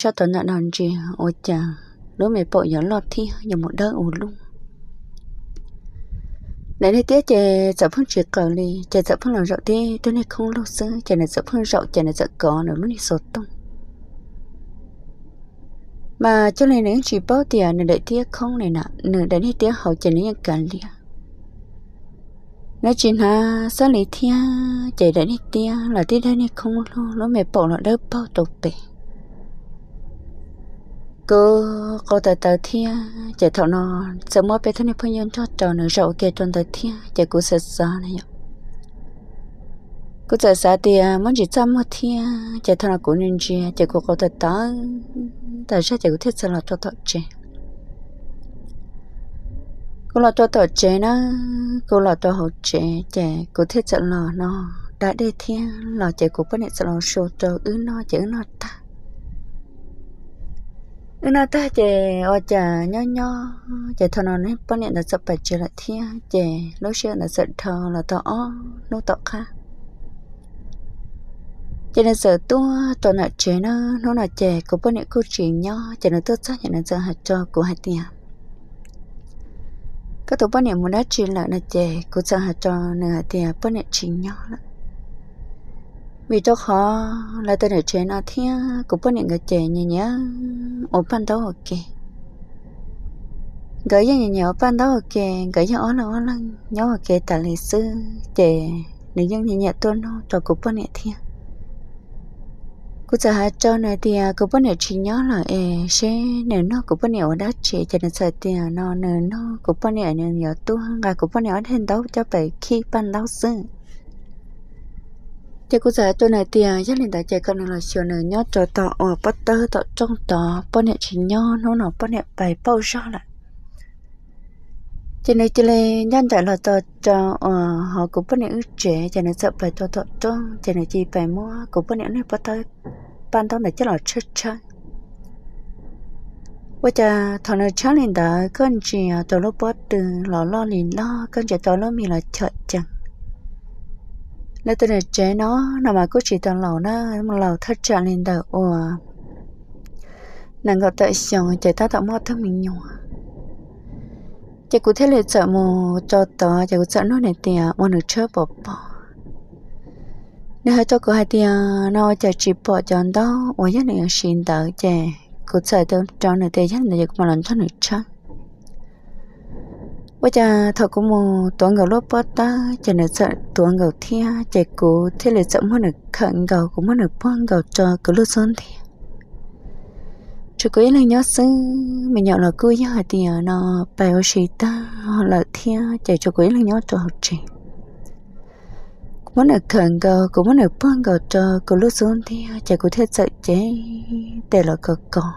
sab tau ntawm no ntsia ua cas lub me paum yuav loj thiab yuav mus dawb ua luaj. Daim niag tiab ces txawm pheej tsis qaws li, ces txawm pheej los zaum tib tug niag khoob lug xwb, ces nws txawm pheej zaum ces nws txawm kov nws lub niag xov tooj. Mas coj li nws yeej tsis paub tias nws daim tiab khoob li na, nws daim niag tiab hauv ces nws yeej kav liam. Nws tsis hnav xab li thiab, ces daim niag tiab los tib daim niag khoob lug, lub me paum los dawb paug rau pem. Kuv qau tawv tawv thiab, ces thaum no txawm muaj peb tug niag phooj ywg nrog rau nws zaum ua ke rau ntawd thiab, ces kuv xav xav na yom, kuv txawm xav tias muab ntsis txaj muag thiab, ces thaum no kuv ntsia ntsia ces kuv qau tawv tawv tas zog ces kuv thiaj txawm los rau tom tsev. Kuv los rau tom tsev na, kuv los rau hauv tsev ces kuv thiaj txawm los no da dej thiab los ces kuv poj niam txawm los su rau wb noj ces wb noj tag. Wb noj tag ces ua cas nyob nyob ces thaum no nws poj niam ntawd txawm pais tsev lawm thiab, ces lub sij hawm ntawd txawm dhau los tau ob hnub tom qab. Ces nws txawm tuaj rau ntawm tsev na, hnub no ces kuv poj niam kuj tsis nyob, ces nws tuaj txog ces nws txawm hais rau kuv hais tias, koj tus poj niam mus dab tsi lawm no? Ces kuv txawm hais rau nws hais tias poj niam tsis nyob lawm. Vim rau qhov lawv tus niam tsev no thiab kuv poj niam nkawd ces nyiam nyiam ua paj ntaub ua ke. Nkawd yeej nyiam nyiam ua paj ntaub ua ke, nkawd yeej ob leeg ob leeg nyob ua ke tas li xwb, ces nws yeej nyiam nyiam tuaj nug rau kuv poj niam thiab. Kuv txawm hais rau nws tias kuv poj niam tsis nyob lawm es seb nws nug kuv poj niam ua dab tsi, ces nws txawm tias no nws nug kuv poj niam, nws yuav tuaj nqa kuv poj niam ob daim ntaub coj pais khij paj ntaub xwb. Ces kuv txawm hais rau nws tias yog li ntawd ces kom nws los xyuas nws nyob rau tom uas pob tawb tom rooj tod, poj niam tsis nyob, hnub no poj niam pais pauj zog lawm. Ces nws cia li ncaj nraim los txog rau uas hauv kuv poj niam wb tsev, ces nws txawm pais rau tom rooj, ces nws cia li pais muab kuv poj niam niag pob tawb, paj ntaub ntawd coj los tshawb tshawb. Ua cas thaum nws tshawb li ntawd koj ntsia rau lub pob tw los loj li loj, koj ntsia rau lub mis los chom cees. Lawv tus niam tsev no, no mas kuj tsis tau laus na, laus thaj tsam li ntawm uas nees nkaum tawm xyoo ces tab tom muaj tug me nyuam. Ces kuv thiaj li txawm mus rau tod, ces kuv txawm nug nws tias ua nws tshawb pom pom. Nws hais rau kuv hais tias no ua cas tsis pom cov ntaub uas yog nws yuav siv ntawd, ces kuv txawm hais rau nws tias yog li ntawd ces kuv mam los nrog nws tshawb. Ua cas thaum kuv mus tuav nkaus lub pob tawb ces nws txawm tuav nkaus thiab, ces kuv thiaj li txawm muab nws khawm nkaus, kuv muab nws puag nkaus rau kuv lub xub ntiag. Tsuas kuv ib leeg nyob xwb, me nyuam los kuj yog hais tias no pais ua si tag lawm thiab, ces tsuas kuv ib leeg nyob rau hauv tsev. Kuv muab nws khawm nkaus, kuv muab nws puag nkaus rau kuv lub xub ntiag, ces kuv thiaj txawm cev tes los kos kos.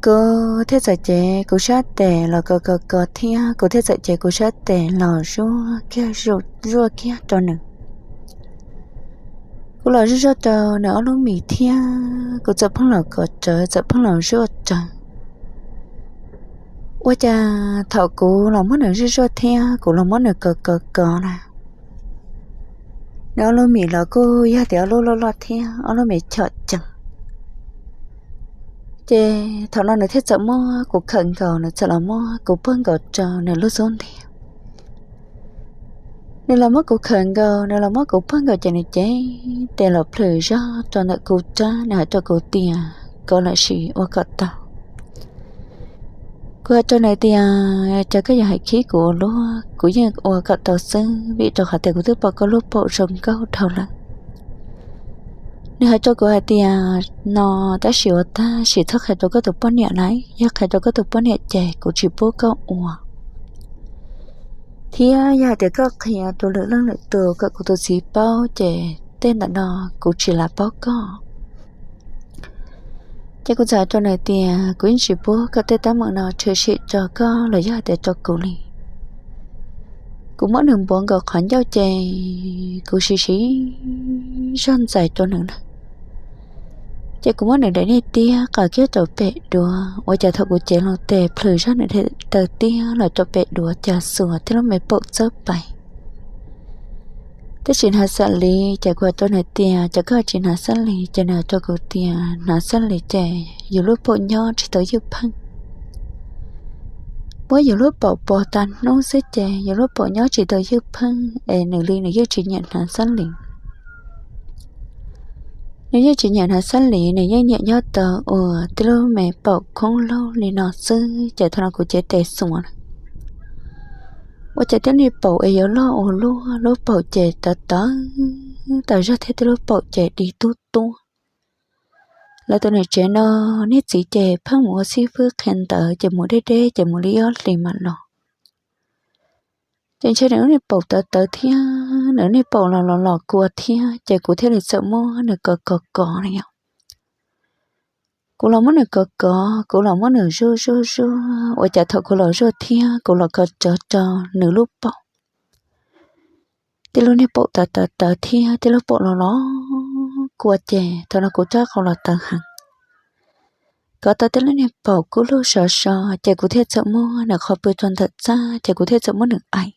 Kuv thiaj txawm cev kuv sab tes los kos kos kos thiab, kuv thiaj txawm cev kuv sab tes los zuaj kiag, zuaj kiag rau nws. Kuv los zuaj zuaj rau nws ob lub mis thiab, kuv txawm pheej los kos rawv, txawm pheej los zuaj rawv. Ua cas thaum kuv los muab nws zuaj zuaj thiab kuv los muab nws kos kos kos na, nws ob lub mis los kuj yog tias ob lub loj loj thiab ob lub mis chom cees. Ces thaum no nws thiaj txawm muab kuv khawm nkaus, nws txawm los muab kuv puag nkaus rau nws lub xub ntiag. Nws los muab kuv khawm nkaus, nws los muab kuv puag nkaus ces nws cev tes los plhws zog rau ntawm kuv rab, nws hais rau kuv tias kov lawm sim ua kom tau. Kuv hais rau nws tias cas koj yuav hais khib kuv ua luaj, kuv yeej ua kom tau xwb, vim rau qhov tias kuv twb pom koj lub paum zoo nkauj dhau lawm. Nws hais rau kuv hais tias no, tab sis ua tag sim txhob qhia rau koj tus poj niam na, yog qhia rau koj tus poj niam ces kuv tsis pub koj ua, thiab yog hais tias koj qhia rau lwm leej lwm tus kom kuv tus txiv paub ces tej ntawm no kuv tsis lam paub koj. Ces kuv txawm hais rau nws tias kuv yeej tsis pub koj tej teeb meem no tshwm sim rau koj los yog hais tias rau kuv li. Kuv muab nws npuav nkaus qhov ncauj ces kuv siv siv zog ntxais rau nws na. Ces kuv muab nws daim niag tiab qaws kiag rau pem duav, ua cas thaum kuv cev loo tes plhws zog nws daim taw tiab los rau pem duav cas xuas tib lub me paum txawb pais. Twb tsis hnav xab lis ces kuv hais rau nws tias, Cas koj tsis hnav xab lis? Ces nws hais rau kuv tias, Hnav xab lis ces yus lub paum nyob tsis tau ywj pheej. Muab yus lub paum pos tag hnub xwb ces yus lub paum nyob tsis tau ywj pheej es nws li nws yeej tsis nyiam hnav xab lis. Nws yeej tsis nyiam hnav xab lis, nws yeej nyiam nyob tau uas tib lub me paum khoob laug li no xwb. Ces thaum no kuv cev tes xuas na, ua cas tib lub niag paum es yuav loj ua luaj, lub paum ces tawv tawv tas zog thiab tib lub paum ces dig tub tuab. Lawv tus niam tsev no, niag txiv ces pheej mus ua xib fwb qhia ntawv ces mus deb deb ces mus li ob hlis mam los. Ces ntshe nws lub niag paum tawv tawv thiab nws lub niag paum los los los kua thiab ces kuv thiaj li txawm muab nws kov kov kov na yom. Kuv los muab nws kov kov, kuv los muab nws zuaj zuaj zuaj, ua cas thaum kuv los zuaj thiab kuv los kov tsawv rau nws lub paum, tib lub niag paum tawv tawv tawv thiab tib lub paum los los kua ces thaum no kuv rab qau los tawv heev. Kov tau tib lub niag paum kub lug sov so ces kuv thiaj txawm muab nws qhau pw rau ntawm txaj ces kuv thiaj txawm muab nws aim.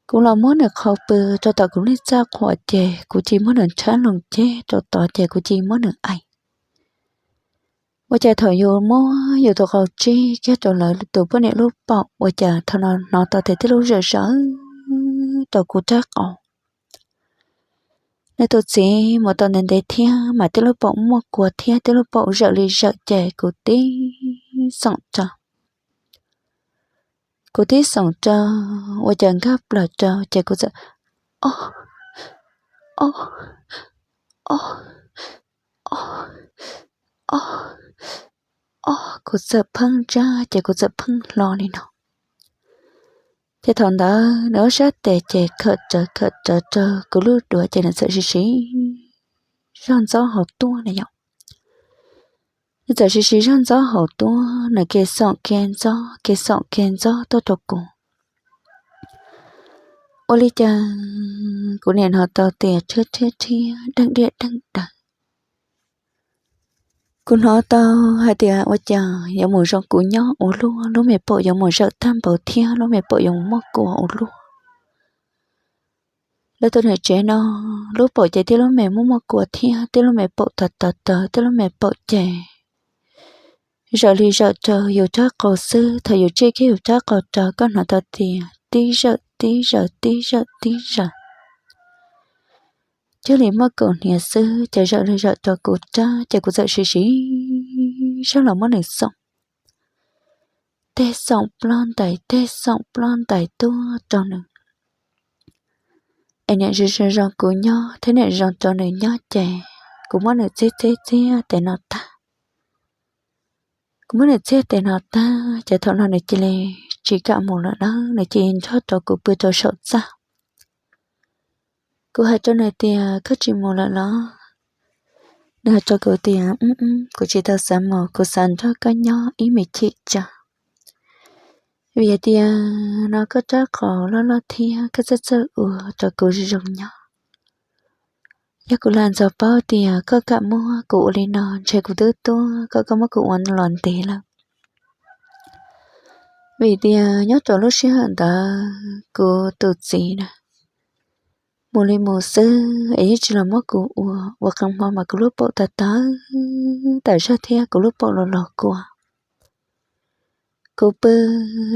Kuv los muab nws qhau pw rau tom kuv niag txaj qhua ces kuv cia muab nws ntshab loo ceg rau tod ces kuv cia muab nws aim. Ua cas thaum yus muab yus tus qau tsig kiag rau lawv tus poj niam lub paum ua cas thaum no hnov tau tias tib lub zawm zawm rau kuv rab qau. Nws tus txiv mus tau ntev ntev thiab mas tib lub paum muaj kua thiab tib lub paum zawm li zawm ces kuv tib xoom rau. Kuv tib xoom rau, ua cas nkag plaws rau ces kuv txawm, o, o, o, o, o, o, kuv txawm pheej ntsaj ces kuv txawm pheej hlo li no. Ces thaum ntawd nws ob sab tes ces khawm rawv khawm rawv rau kuv lub duav ces nws txawm siv siv zog ntxob hauv tuaj na yom. Nws txawm siv siv zog ntxob hauv tuaj, nws ke xoom ke ntxob ke xoom ke ntxob tuaj rau kuv. Ua li cas kuv niam hnov tau tias rhiab rhiab rhiab deej diaj deej daws. Kuv hnov tau hais tias ua cas yuav mus zoo kuv nyob ua luaj, lub me paum yuav mus zawm tag npaum thiab lub me paum yuav mus muaj kua ua luaj. Lawv tus niam tsev no, lub paum ces tib lub me muaj muaj kua thiab tib lub me paum tawv tawv tawv, tib lub me paum ces zawm li zawm rau yus rab qau xwb. Thaum yus tsij kiag yus rab qau rau koj hnov tau tias tib zawm tib zawm tib zawm tib zawm, cuag li muaj kaum hniav xwb ces zawm li zawm rau kuv rab ces kuv txawm siv siv zog los muab nws xoom. Tej xoom ploj ntais tej xoom ploj ntais tuaj rau nws. Es niam zoo zoo kuv nyob thiab niam zoo rau nws nyob ces kuv muab nws txiag txiag txiag tes no tag. Kuv muab nws txiag tes no tag ces thaum no nws cia li tsis kam mus lawm na, nws cia li nrog rau kuv pw rau saum txaj. Kuv hais rau nws tias koj tsis mus lawm los? Nws hais rau kuv tias, Kuv tsis tau xav mus, kuv xav nrog koj nyob ib me chim tso. Vim hais tias no koj rab qau loj loj thiab koj txawj txawj ua rau kuv zoo zoo nyob. Yog kuv lam ntxov paub tias koj kam muab kuv ua li no ntshe kuv twb tuag kom koj muab kuv ua los ntev lawm. Vim tias nyob rau lub sij hawm ntawd kuv tus txiv na mus li mus xwb es yeej tsis los muab kuv ua, ua qee hmo mas kuv lub paum tawv tawv tas zog thiab kuv lub paum los los kua. Kuv pw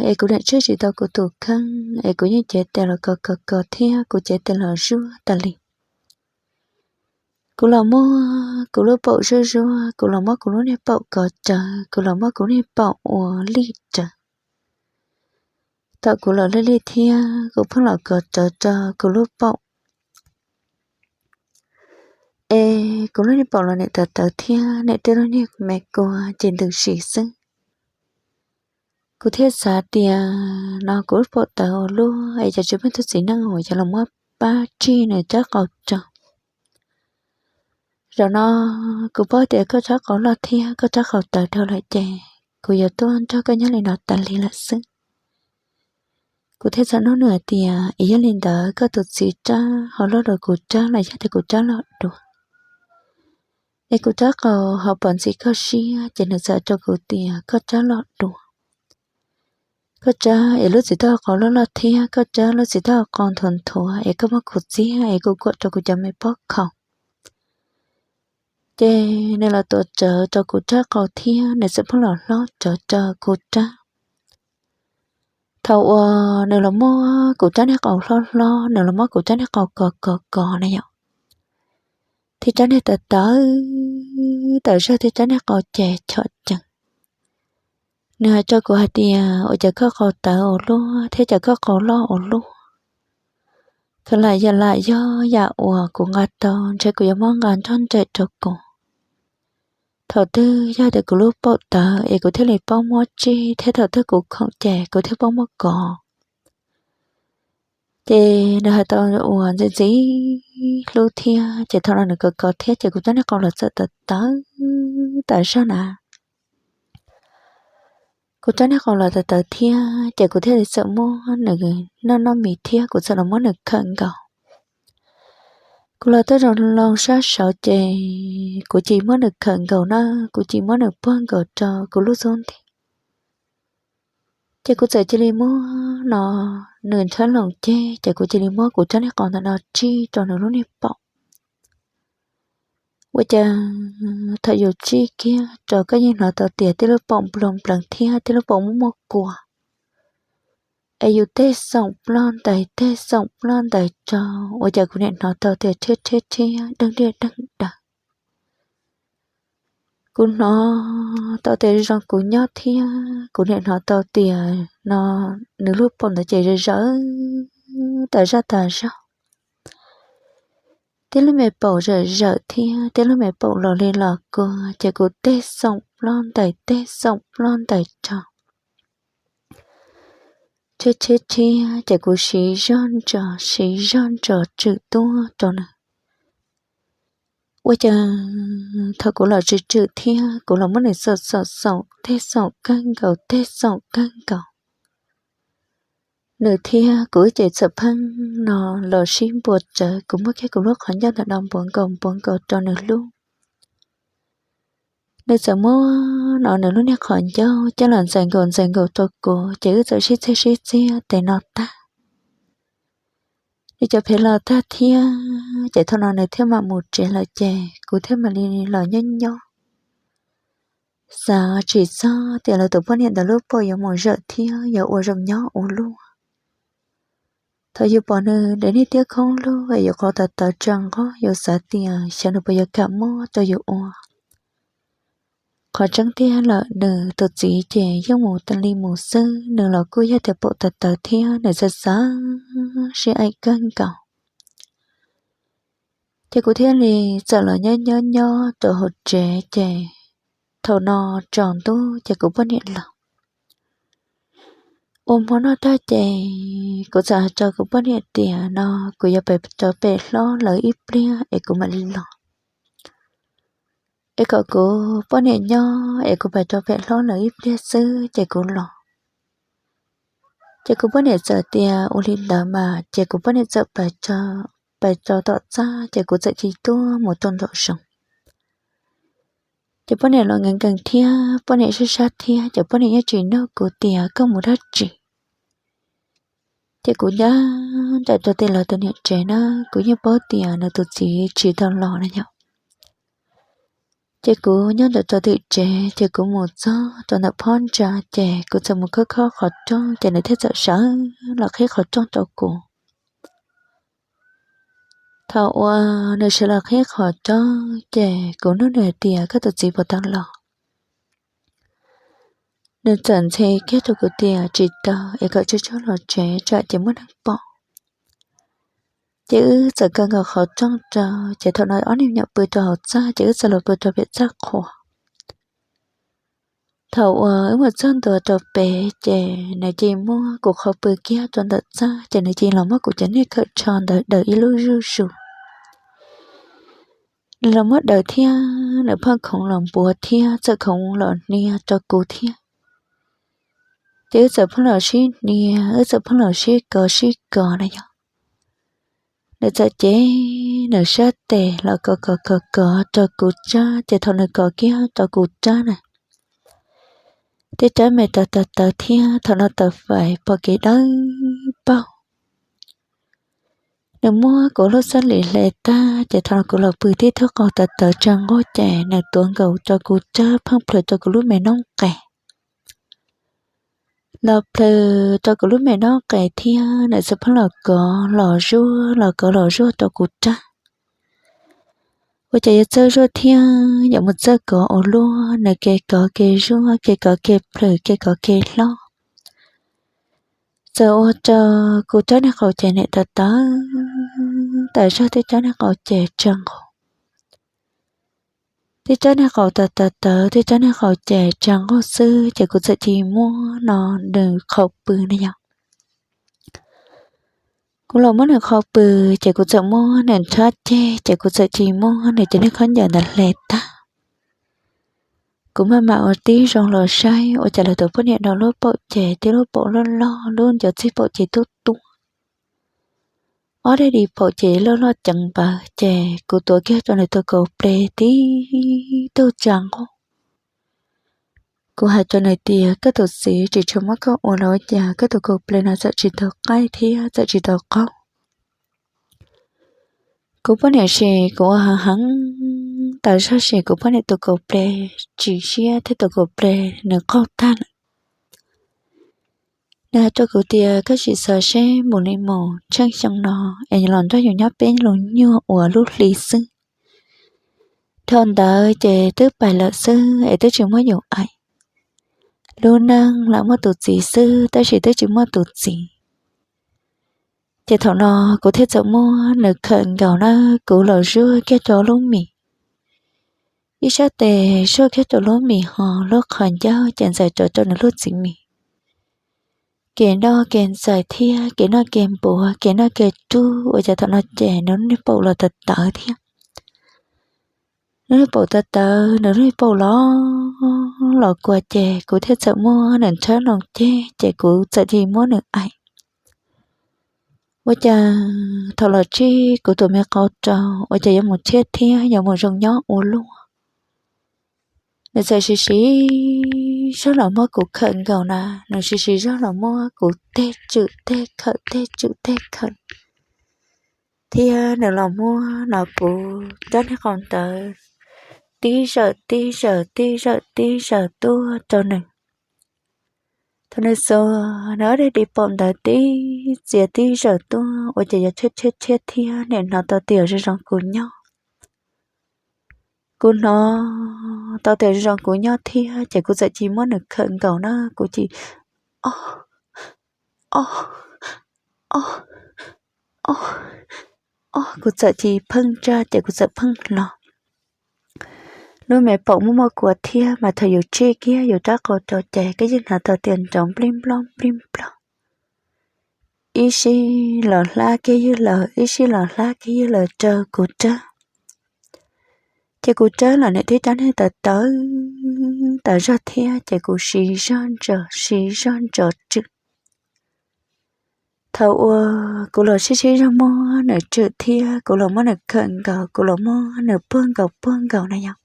es kuv niam tswj tsis tau kuv tus kheej es kuv yeej cev tes los kos kos kos thiab kuv cev tes los zuaj tas li. Kuv los muab kuv lub paum zuaj zuaj, kuv los muab kuv lub niag paum kos rawv, kuv los muab kuv niag paum ua lij rawv. Thaum kuv los lij lij thiab kuv pheej los kos rawv rau kuv lub paum es kuv lub niag paum los niam tawv tawv thiab niam tej lub niag me kua ces ntws si xwb. Kuv thiaj xav tias no kuv lub paum tawv ua luaj es cas tsis muaj ib tug txiv neej uas yuav los muab pab tsig nws rab qau rau. Zaum no kuv paub tias koj rab qau loj thiab koj rab qau tawv dhau lawm ces kuv yuav tuaj nrog koj nyob li no tas li lawm xwb. Kuv thiaj txham nug nws hais tias, Es yog li ntawd koj tus txiv rab ho loj dua kuv rab los yog tias kuv rab loj dua? Es kuv rab qau ho pom ntxim koj siab? Ces nws txawm rau kuv tias, Koj rab loj dua. Koj rab es lub txiv taub hau qau loj loj thiab, koj rab lub txiv taub hau qau nthuav nthuav es koj muab kuv txiab es kuv kuam rau kuv cov me pob khaum. Ces nws los tuav rawv rau kuv rab qau thiab nws txawm pheej los hlob rawv rau kuv rab. Thaum uas nws los muab kuv rab niag qau hlob hlob, nws los muab kuv rab niag qau kov kov kov na yom, thiab rab niag tawv tawv, tawv zog thiab rab niag qau ces chom cees. Nws hais rau kuv hais tias, ua cas koj qau tawv ua luaj thiab cas koj qau loj ua luaj? Khaws lam yam lam yog yam uas kuv nqa tau ntshe kuv yuav muab nqa nrog nraim rau kuv. Thaum twg yog tias kuv lub paum tawv es kuv thiaj li paub muab tsij thiab thaum twg kuv khoom ces kuv thiaj paub muab kov. Ces nws hais tau uas ntxim ntxim hlub thiab ces thaum no nws kov kov thiab ces kuv rab niag qau los txawm tawv tawv tas zog na. Kuv rab niag qau los tawv tawv thiab ces kuv thiaj li txawm muab nws noj noj mis thiab kuv txawm los muab nws khawm nkaus. Kuv los tuaj zoo loo sab saud ces kuv cia li muab nws khawm nkaus na, kuv cia li muab nws puag nkaus rau kuv lub xub ntiag. Ces kuv txawm cia li muab no nws nrhab loos ceg ces kuv cia li muab kuv rab niag qau ntawm no tsij rau nws lub niag paum. Ua cas thaum yus tsij kiag rau koj yeej hnov tau tias tij lub paum nplua nplees thiab tij lub paum muaj muaj kua, es yus tej xoom ploj ntais tej xoom ploj ntais rau, ua cas kuv niam hnov tau tias rhiab rhiab rhiab deeg diaj deeg daws. Kuv hnov tau tias zoo kuv nyob thiab kuv niam hnov tau tias no nws lub paum ntawd ces zawm zawm tas zaj tas zog. Tib lub me paum zawm zawm thiab tib lub me paum los li los kua ces kuv tej xoom ploj ntais tej xoom ploj ntais rau, rhiab rhiab rhiab ces kuv siv zog ntsos siv zog ntsos tswm tuaj rau nws. Ua cas thaum kuv los tswm tswm thiab kuv los muab nws xoom xoom xoom tej xoom kawg nkaus tej xoom kawg nkaus, nws thiab kuv wb ces txawm pheej no los sib npua rawv, kuv muab kiag kuv lub qhov ncauj ntawm no npuav nkaus npuav nkaus rau nws hlub. Nws txawm muab no nws lub niag qhov ncauj coj los ntxais nkaus ntxais nkaus rau kuv ces wb txawm sib txiag sib txiag tes no tag. Nws cov phev los tag thiab ces thaum no nws thiaj mam mus tsev lawm ces kuv thiaj mam li los nyob nyob. Xav tsis txog tias lawv tus poj niam ntawd lub paum yuav mus zawm thiab yuav ua zoo nyob ua luaj. Thaum yus pom nws ntev niag tiab khoob lug es yus qau tawv tawv tsa nqog yus xav tias xyov nws puas yuav kam muab rau yus ua. Qhov tseeb tiag lawm nws tus txiv ces yeej mus tas li mus xwb, nws los kuj yog tias paum tawv tawv thiab nws xav xav sib aim kawg nkaus. Ces kuv thiaj li txawm los nyob nyob nyob rau hauv tsev ces thaum no tsaus ntuj ces kuv poj niam los. Ua hmo noj tag ces kuv txawm hais rau kuv poj niam tias no kuv yuav pais rau pem hlob lawv ib pliag es kuv mam li los. Es kom kuv poj niam nyob es kuv pais rau pem hlob lawv ib pliag xwb ces kuv los. Ces kuv poj niam txawm tias ua li ntawd mas ces kuv poj niam txawm pais rau tom txaj ces kuv txawm cia li tuaj mus rau nraum zoov. Ces poj niam los nkees nkees thiab poj niam sab sab thiab ces poj niam yeej tsis nug kuv tias koj mus dab tsi. Ces kuv ncaj nraim rau tim lawv tus niam tsev na, kuv yeej paub tias nws tus txiv tsis tau los na yom. Ces kuv nyob nraim rau tim tsev ces kuv mus txog rau ntawm phab ntsa ces kuv txawm mus khob khob qhov rooj ces nws thiaj txawm sawv los qhib qhov rooj rau kuv. Thaum uas nws sawv los qhib qhov rooj ces kuv nug nws hais tias koj tus txiv puas tau los? Nws txawm nthe kiag rau kuv tias tsis tau es kom tsuag tsuag los tsev tsam ces muaj neeg pom. Ces wb txawm kaw nkaus qhov rooj rau ces thaum no ob niag me nyuam pw rau hauv txaj ces wb txawm los pw rau pem txaj qhua. Thaum uas wb mus txog ntua rau pem ces nws cia li muab kuv qhov pw kiag rau ntawm txaj ces nws cia li los muab kuv cov niag khawm tsho ntawd daws ib lub zuj zus. Nws los muab daws thiab nws phaj khoov los npuav thiab txawm khoov los hnia rau kuv thiab. Ces wb txawm pheej los sib hnia wb txawm pheej los sib kov sib kov na yom. Nws txawm cev nws sab tes los kov kov kov kov rau kuv rab ces thaum nws kov kiag rau kuv rab na, Tib rab me tawv tawv tawv thiab thaum no tawv fais pom kev dawb paug. Nws muab kuv lub xab lim hle tag ces thaum no kuv los pw tib tug qau tawv tawv tsa nqug ces nws tuav nkaus rau kuv rab pheej plhws rau kuv lub me noob qes. Los plhws rau kuv lub me noob qes thiab nws txawm pheej los kov los zuaj los kov los zuaj rau kuv rab. Ua cas yuav txawj zuaj thiab yuav mus txawj kov ua luaj, nws ke kov ke zuaj ke kov ke plhws ke kov ke hlob. Txawm ua rau kuv rab niag qau ces nim tawv tawv tas zog, tib rab niag qau ces tsa nqug. Tib rab niag qau tawv tawv tawv, tib rab niag qau ces tsa nqug xwb ces kuv txawm cia li muab no nws qhau pw na yog. Kuv los muab nws qhau pw ces kuv txawm muab nws nrhab ceg ces kuv txawm cia li muab nws cov niag khaub ncaws ntawd hle tag. Kuv maj mam ua tib zoo los saib ua cas lawv tus poj niam no lub paum ces tib lub paum loj loj, lub ncov txij paum ces tuab tuab, ob daim di paum ces loj loj ceev npaws ces kuv tuav kiag rau nws tus kaus ple tib tug tsa nqug. Kuv hais rau nws tias, koj tus txiv tsis tshua muab koj ua los ua cas koj tus kaus ple no txawm tsis tau qaij thiab txawm tsis tau qaug. Kuv poj niam ces kuv ua heev heev tas zog ces kuv poj niam tus kaus ple tsis siab thiab tus kaus ple nws qaug tag lawm. Nws hais rau kuv tias, koj sim xav seb mus li mus tsheej xyoo no es los nrog yus nyob peb lub nyuag uas lub hli xwb. Dhau ntawd ces twb pais lawm xwb es twb tsis muab yus aim. Lub neej lam muaj tus txiv xwb tab sis twb tsis muaj tus txiv. Ces thaum no kuv thiaj txawm muab nws khawm nkaus na, kuv los zuaj kiag rau lub mis. Ib sab tes zuaj kiag rau lub mis ho lub qhov ncauj ces ntxais rov rau nws lub txiv mis. Kev noj kev ntxais thiab kev noj kev npuav kev noj kev rub ua cas thaum no ces nws lub niag paum los tawv tawv thiab. Nws lub niag paum tawv tawv, nws lub niag paum los los kua ces kuv thiaj txawm muab nws nrhab loo ceg ces kuv txawm cia li muab nws aim. Ua cas thaum los tsij kuv tus me qau rau ua cas yuav mus tshiab thiab yuav mus zoo nyob ua luaj. Nws txawm siv siv zog los muab kuv khawm nkaus na, nws siv siv zog los muab kuv teg tswm teg khawm teg tswm teg khawm, thiab nws los muab no kuv rab niag qau ntawd tib zawm tib zawm tib zawm tib zawm tuaj rau nws. Thaum nws xuas nws ob daim di paum ntawd tib txiav tib zawm tuaj ua cas yuav tshiab tshiab tshiab thiab nim hnov tau tias zoo zoo kuv nyob. Kuv hnov tau tias zoo zoo kuv nyob thiab ces kuv txawm cia li muab nws khawm nkaus na, kuv cia li o o o o o, kuv txawm cia li pheej ntsaj ces kuv txawm pheej hlo. Lub me paum muaj muaj kua thiab mas thaum yus tsij kiag yus rab qau rau ces koj yeej hnov tau tias nrov nplij nploj nplij nploj. Ib sij los hlab kiag ywj lawm, ib sij los hlab kiag ywj lawm rau kuv rab. Ces kuv rab los nim tib rab niag tawv tawv tas zog thiab ces kuv siv zog ntsos siv zog ntsos tswm. Thaum uas kuv los sib sib zog muab nws tswm thiab kuv los muab nws khawm nkaus, kuv los muab nws puag nkaus puag nkaus na yog,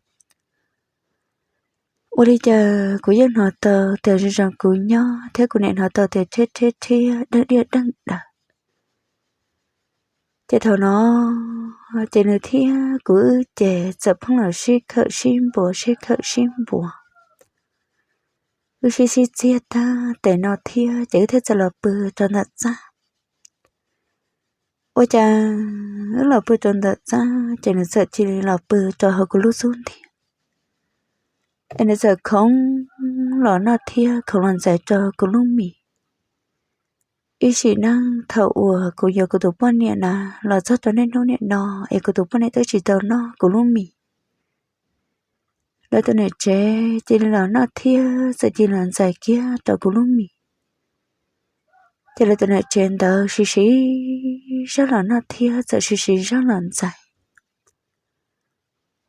ua li cas kuv yeej hnov tau tias zoo zoo kuv nyob thiab kuv nim hnov tau tias tshiab tshiab tshiab deej diaj deej daws. Ces thaum no ces nws thiab kuv wb ces txawm pheej los sib khawm sib npuav sib khawm sib npuav. Wb sib sib txiag tag tes no thiab ces wb thiaj txawm los pw rau ntawm txaj. Ua cas wb los pw rau ntawm txaj ces nws txawm cia li los pw rau hauv kuv lub xub ntiag. Es nws txawm khoov los noj thiab khoov los ntxais rau kuv lub mis. Ib sim neej thaum uas kuv yuav kuv tus poj niam na los txog rau niaj hnub niam no es kuv tus poj niam twb tsis tau noj kuv lub mis. Lawv tus niam tsev cia li los noj thiab txawm cia li los ntxais kiag rau kuv lub mis. Ces lawv tus niam tsev ntawd siv siv zog los noj thiab txawm siv siv zog los ntxais.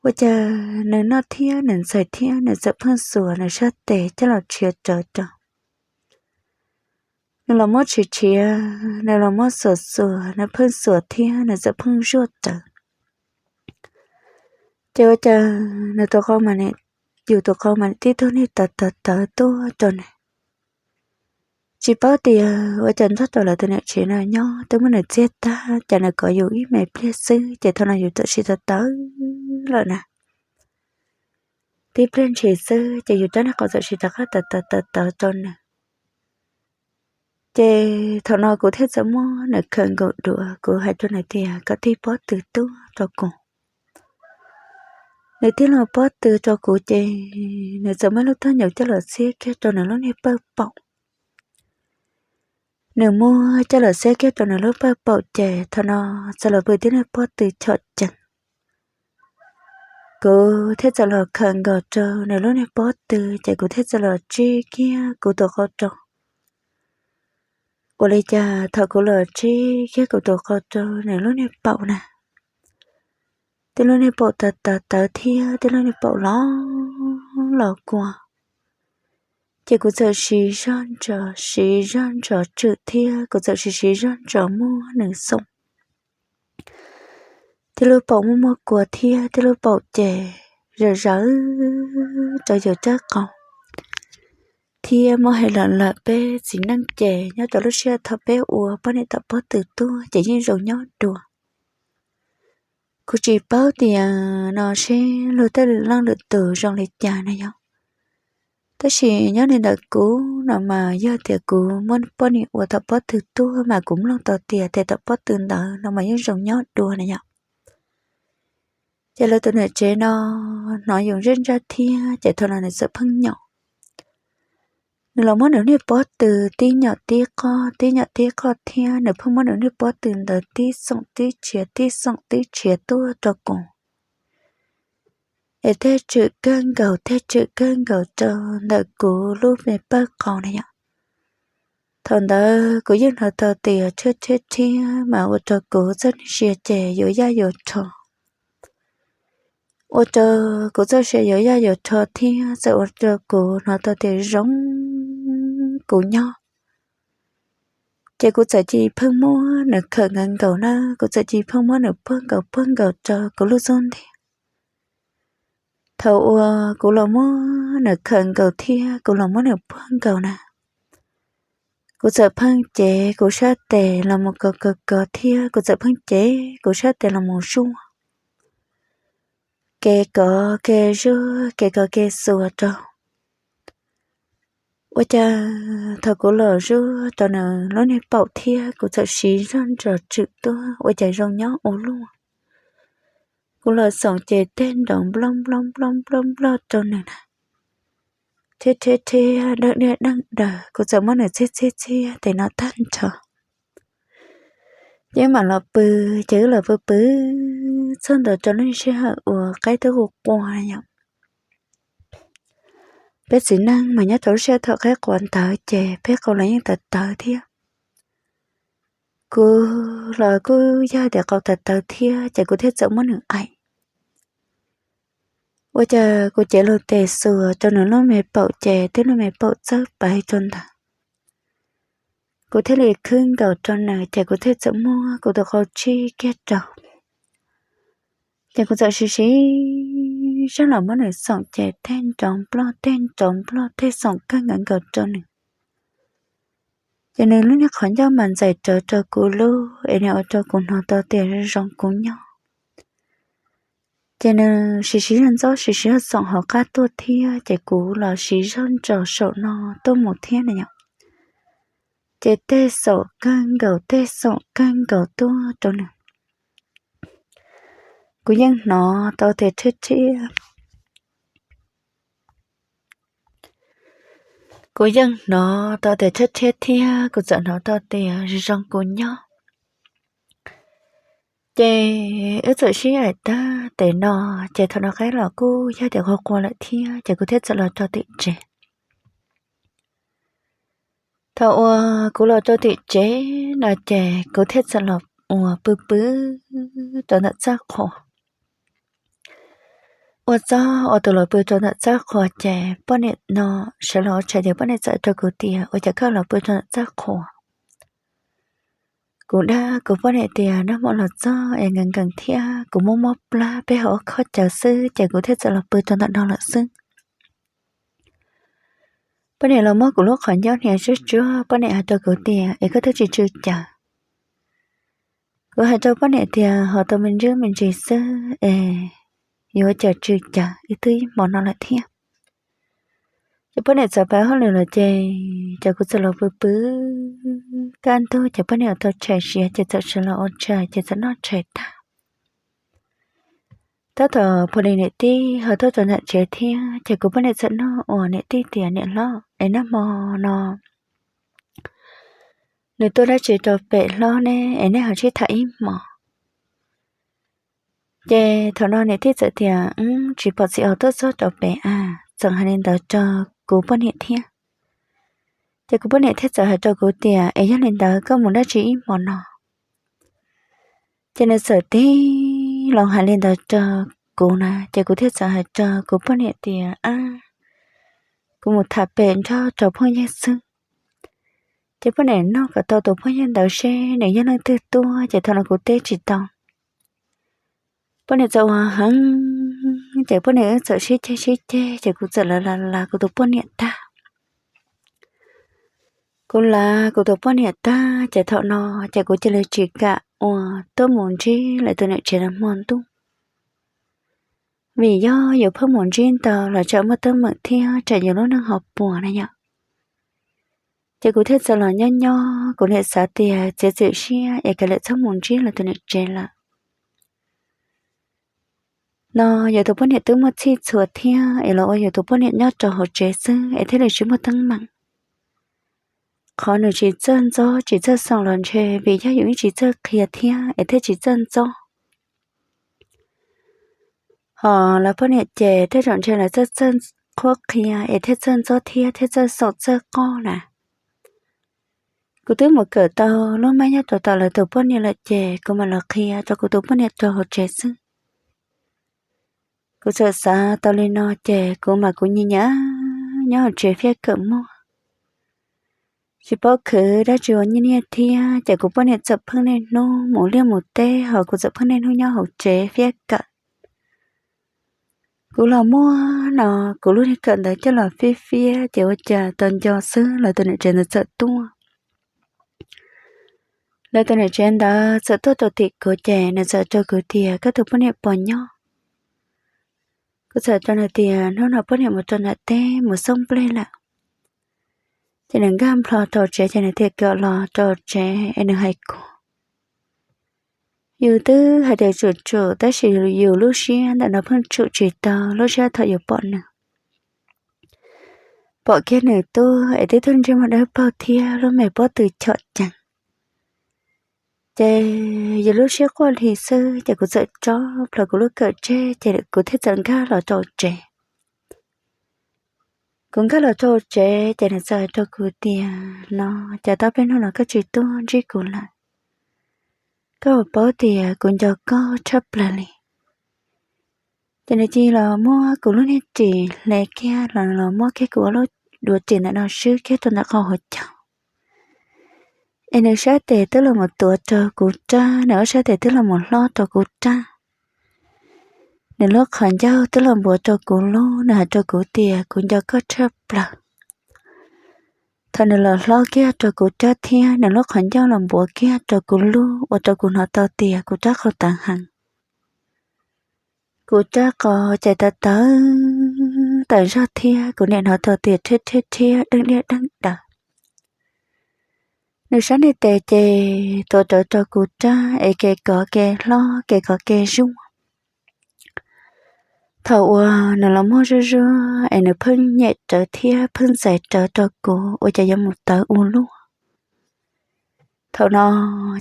Ua cas nws noj thiab nws ntxais thiab nws txawm pheej xuas nws sab tes coj los tshiav rawv rau. Nws los muab tshiav tshiav, nws los muab xuas xuas, nws pheej xuas thiab nws txawm pheej zuaj rawv. Ces ua cas nws tus qau mas nim yus tus qau mas tib tug niag tawv tawv tawv tuaj rau nws. Tsis paub tias ua cas nyob rau lawv tus niam tsev no nyob twb muab nws txiag tag, cas nws kov yus ib me pliag xwb ces thaum no yus txawm sis tawv tawv lawm na. Tib pliag ntshis xwb ces yus rab niag qau txawm sis rov qab tawv tawv tawv tawv rau nws. Ces thaum no kuv thiaj txawm muab nws khawm nkaus dua, kuv hais rau nws tias kom tig pob tw tuaj rau kuv. Nws tig los pob tw rau kuv ces nws txawm muab lub tag nyaum coj los xiab kiag rau nws lub niag pawg paum. Nws muab coj los xiab kiag rau nws lub pawg paum ces thaum no txawm los pw tib niag pob tw chom cees. Kuv thiaj txawm los khawm nkaus rau nws lub niag pob tw ces kuv thiaj txawm los tsib kiag kuv tus qau rau. Ua li cas thaum kuv los tsib kiag kuv tus qau rau nws lub niag paum na, tib lub niag paum tawv tawv tawv thiab tib lub niag paum los los kua, ces kuv txawm siv zog ntsos siv zog ntsos tswm thiab kuv txawm siv siv zog ntsos muab nws xoom. Tib lub paum muaj muaj kua thiab tib lub paum ces zawv zawv rau yus rab qau. Thiab muab hais lawm lawm peb txiv neej ces nyob rau lub sij hawm thaum peb ua poj niam tom pob tw tuaj ces yeej zoo nyob dua. Kuv tsis paub tias no seb luag tej lwm leej lwm tus zoo li cas na yom. Tab sis nyob li ntawm kuv no mas yog tias kuv muab poj niam ua tom pob tw tuaj mas kuv mloog tau tias tes tom pob tw ntawd no mas yeej zoo nyob dua na yom. Ces lawv tus niam tsev no hnov yus ntsaj ntsaj thiab ces thaum no nws txawm pheej nyom. Nws los muab nws niag pob tw tib nyom tib qoj tib nyom tib qoj thiab nws pheej muab nws niag pob tw ntawd tib xoom tib tshiav tib xoom tib tshiav tuaj rau kuv. Es tej tswm kawg nkaus tej tswm kawg nkaus rau ntawm kuv lub me pawg qau na yom. Thaum ntawd kuv yeej hnov tau tias rhiab rhiab rhiab mas ua rau kuv txoj sia ces yuav yaj yuav rho. Ua rau kuv txoj sia yuav yaj yuav rho thiab txawm ua rau kuv hnov tau tias zoo kuv nyob. Ces kuv txawm cia li pheej muab nws khawm nkaus nkaus na, kuv txawm cia li pheej muab nws puag nkaus puag nkaus rau kuv lub xub ntiag. Thaum uas kuv los muab nws khawm nkaus thiab kuv los muab nws puag nkaus na, kuv txawm pheej cev kuv sab tes los mus kov kov kov thiab kuv txawm pheej cev kuv sab tes los mus zuaj, kev kov kev zuaj kev kov kev xuas rau. Ua cas thaum kuv los zuaj rau nws lub niag paum thiab kuv txawm siv zog ntsos tswm tuaj ua cas zoo nyob ua luaj. Kuv los xoom ces tej nrov nploj nploj nploj nploj nploj rau nws na, rhiab rhiab rhiab dawb diaj deej daws, kuv txawm muab nws txiag txiag txiag tes no tag nrho. Ces wb mam los pw, ces wb los pw pw txog ntua rau lub sij hawm uas qaib twb qua qua yom. Peb txiv neej mas nyob rau lub sij hawm thaum qaib qua ntawd ces peb qau los yeej tawv tawv thiab. Kuv los kuj yog tias qau tawv tawv thiab ces kuv thiaj txawm muab nws aim. Ua cas kuv cev lub tes xuas rau nws lub me paum ces twb lub me paum txawb paiv rau ntawd. Kuv thiaj li khwb nkaus rau nws ces kuv thiaj txawm muab kuv tus qau tsib kiag rau. Ces kuv txawm siv siv zog los muab nws xoom ces tej nrov nploj tej nrov nploj tej xoom kawg nkaus nkaus rau nws. Ces nws lub niag qhov ncauj mas ntxais rawv rau kuv lub es nws ua rau kuv hnov tau tias zoo kuv nyob. Ces nws siv siv zog ntxob siv siv zog xoom hauv qab tuaj thiab ces kuv los siv zog ntsos saum no tuaj mus thiab na yom. Ces tej xoom kawg nkaus tej xoom kawg nkaus tuaj rau nws. Kuv yeej hnov tau tias rhiab rhiab, kuv yeej hnov tau tias rhiab rhiab thiab kuv txawm hnov tau tias zoo zoo kuv nyob. Ces wb txawm sib aim tag tes no, ces thaum no qaib los kuj yog tias qua qua lawm thiab ces kuv thiaj txawm los rau tim tsev. Thaum uas kuv los rau tim tsev no ces kuv thiaj txawm los ua pw pw rau ntawm txaj qhua. Ua txob ua tus los pw rau ntawm txaj qhua ces poj niam no sawv los ua tshais ces poj niam txawm rau kuv tias ua cas koj los pw rau ntawm txaj qhua? Kuv dag kuv poj niam tias nag hmo los txog es nkees nkees thiab kuv muab mob plab peb hauv ob khob cawv xwb ces kuv thiaj txawm los pw rau ntawm no lawm xwb. Poj niam los muab kuv lub qhov ncauj hnia tsuag tsuag, poj niam hais rau kuv tias, Es koj twb tsis tsw cawv? Kuv hais rau poj niam tias, Ho tau me ntsis me ntsis xwb es yuav ua cas tsw cawv, ib twb ib hmo no lawm thiab. Ces poj niam txawm pab hauj lwm los ces, ces kuv txawm los pw pw kaj ntug, ces poj niam tau tshais siav ces txawm sawv los ua tshais ces txawm noj tshais tag. Tab tom pom li niam tij ho tuaj rau nram tsev thiab, ces kuv poj niam txawm nug ua niam tij tias, Niam hlob, es nag hmo no nws tuaj dab tsi rau pem hlob ne es nej ho sib tham ib hmos? Ces thaum no niam tij txawm tias, Tsis pom txiv os tuaj txog rau pem a, txawm hais li ntawd rau kuv poj niam thiab. Ces kuv poj niam thiaj txawm hais rau kuv tias, Es yog li ntawd koj mus dab tsi ib hmo no? Ces nws txawm tig los hais li ntawd rau kuv na, ces kuv thiaj txawm hais rau kuv poj niam tias, Ab, kuv mus tham pem nrog rau phooj ywg xwb. Ces poj niam nug kom tau tus phooj ywg ntawd seb nws yog leej twg tuaj, ces thaum no kuv teb tsis tau. Poj niam txawm ua heev, ces poj niam wb txawm sib ceg sib ceg, ces kuv txawm lav lav lav kuv tus poj niam tag. Kuv lav kuv tus poj niam tag ces thaum no ces kuv cia li tsis kam ua tuaj mus ntsib lawv tus niam tsev lawv hmo ntuj, vim yog yus pheej mus ntsib ntau los tsam muaj teeb meem thiab tsam yus lub neej ho puas na yom. Ces kuv thiaj txawm los nyob nyob, kuv niam xav tias txiav txim siab es kav liam txhob mus ntsib lawv tus niam tsev lawm. No yus tus poj niam twb muaj txhij txhua thiab es los ua yus tus poj niam nyob rau hauv tsev xwb es thiaj li tsis muaj teeb meem. Qhov nws tsis txawj ntxob tsis txawj xoo los ntshe vim yog yus yeej tsis txawj qhia thiab es thiaj tsis txawj ntxob. Ho lawv poj niam ces tej zaum ntshe lawv txawj txawj qhuab qhia es thiaj txawj ntxob thiab thiaj txawj xoo txawj qoj na. Kuv twb mus kawm tau lub meej nyob rau tom lawv tus poj niam lawm ces kuv mam los qhia rau kuv tus poj niam rau hauv tsev xwb. Kuv txawm xav tau li no ces kuv mam kuv nyiam nyiam nyob hauv tsev fiab kawm muag, tsis paub khwv dab tsi ua nyiaj nyiaj thiab ces kuv poj niam txawm pheej niaj hnub mus liaj mus teb ho kuv txawm pheej niaj hnub nyob hauv tsev fiab kawm. Kuv los muaj no, kuv lub niag kawm ntawd coj los fiab fiab ces ua cas tau nco xwb lawv tus niam tsev ntawd txawm tuaj. Lawv tus niam tsev ntawd txawm tuaj rau tim kuv ces nws txawm rau kuv tias, Koj tus poj niam puas nyob? Kuv txawm rau nws tias, Hnub no poj niam mus rau nram teb mus xauj nplej lawm. Ces nws nkag nplho rau tsev ces nws thiaj kam los rau tsev es nws hais kuv, Yus twb hais tias tsum tsum tab sis yus lub siab ntawm no pheej tsum tsis tau lub siab thaum yus pom nws, pom kiag nws tuaj es twb tuaj ntsej muag dawb paug thiab lub me pob tw chom cees. Ces yus lub siab quaj hli xwb ces kuv txawm tso plhuav kuv lub kawm tseg ces kuv thiaj txawm nkag los rau tsev. Kuv nkag los rau tsev ces nws txawm hais rau kuv tias, No, cas tau peb hnub no koj tsis tuaj ntsib kuv lawm? Koj puas paub tias kuv nco koj tshaj plaws li. Ces nws cia li los muab kuv lub niag ris hle kiag los los muab kiag kuv ua lub duav ris ntawm no swb kiag rau ntawm qhov hauv caug. Es nws sab tes twb los mus tuav rau kuv rab, nws ob sab tes twb los mus hlob rau kuv rab. Nws lub qhov ncauj twb los npuav rau kuv lub, nws hais rau kuv tias, Kuv nco koj tshaj plaws. Thaum nws los hlob kiag rau kuv rab thiab nws lub qhov ncauj los npuav kiag rau kuv lub ua rau kuv hnov tau tias kuv rab qau tawv heev. Kuv rab qau ces tawv tawv tawm zog thiab kuv niam hnov tau tias rhiab rhiab rhiab deej diaj deej daws. Nws sab niag tes ces tuav rawv rau kuv rab es kev kov kev hlob kev kov kev zuaj. Thaum uas nws los muag zuj zus es nws pheej nyem rawv thiab pheej ntxais rawv rau kuv ua cas yuav mus tawv ua luaj. Thaum no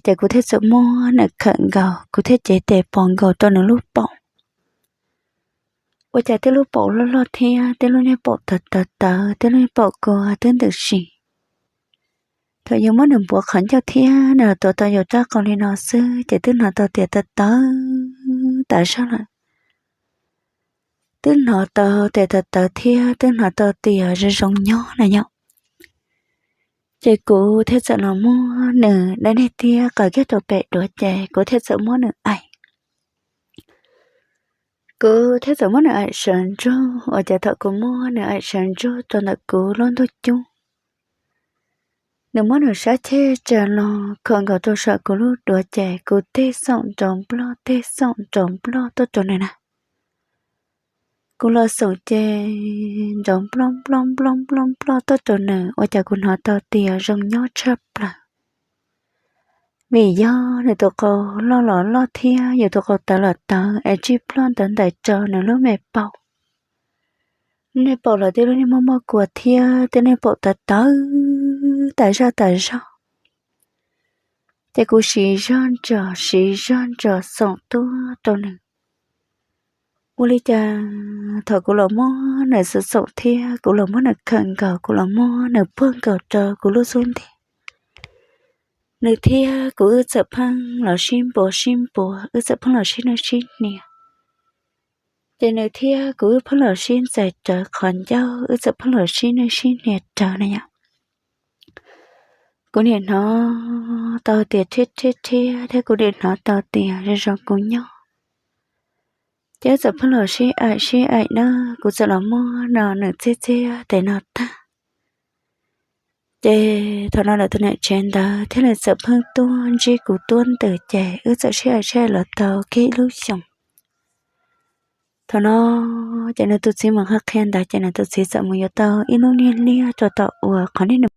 ces kuv thiaj txawm muab nws khawm nkaus, kuv thiaj cev tes pos nkaus rau nws lub paum. Ua cas tib lub paum loj loj thiab tib lub niag paum tawv tawv tawv, tib lub niag paum kua twb ntws si. Thaum yus muab nws npuav qhov ncauj thiab nws los tuav tau yus rab qau li no xwb ces twb hnov tau tias tawv tawv tas zog lawm. Twb hnov tau tias tawv tawv thiab twb hnov tau tias zoo zoo nyob na yom. Ces kuv thiaj txawm los muab nws dab niag tiab qaws kiag rau pem duav ces kuv thiaj txawm muab nws aim. Kuv thiaj txawm muab nws aim sawv ntsug, ua cas thaum kuv muab nws aim sawv ntsug rau ntawm kuv lub ntuj cub, nws muab nws sab ceg tsa los khawm nkaus rau saum kuv lub duav ces kuv tig xoom nrov nploj tig xoom nrov nploj tuaj rau nws na. Kuv los xoom ces nrov nploj nploj nploj nploj nploj tuaj rau nws, ua cas kuv hnov tau tias zoo nyob tshaj plaws. Vim yog nws tus qau loj los loj thiab yus tus qau tawv los tawv es tsij ploj ntawd ntawm rau nws lub me paum. Lub niag paum los tej lub niag muaj muaj kua thiab tej niag paum tawv tawv tas zaj tas zog. Ces kuv siv zog ntsos siv zog ntsos xoom tuaj rau nws. Ua li cas thaum kuv los muab nws xoom xoom thiab kuv los muab nws khawm nkaus, kuv los muab nws puag nkaus rau kuv lub xub ntiag, nws thiab kuv wb txawm pheej los sib npuav sib npuav, wb txawm pheej los sib nwj sib hnia. Ces nws thiab kuv wb pheej los sib ntxais rawv qhov ncauj, wb txawm pheej los sib nwj sib hnia rawv na yom. Kuv niam hnov tau tias rhiab rhiab rhiab thiab kuv niam hnov tau tias zoo zoo kuv nyob. Ces wb txawm pheej los sib aim sib aim na, kuv txawm los muab no nws txiag txiag tes no tag. Ces thaum no lawv tus niam tsev ntawd thiab nws txawm pheej tuaj ntsib kuv tuaj ntws ces wb txawm sib aim sib aim los tau kiag ib lub xyoos. Thaum no ces nws tus txiv mus qhia ntawd ces nws tus txiv txawm mus yuav tau ib lub niag liaj rau tom uas qhov niag nws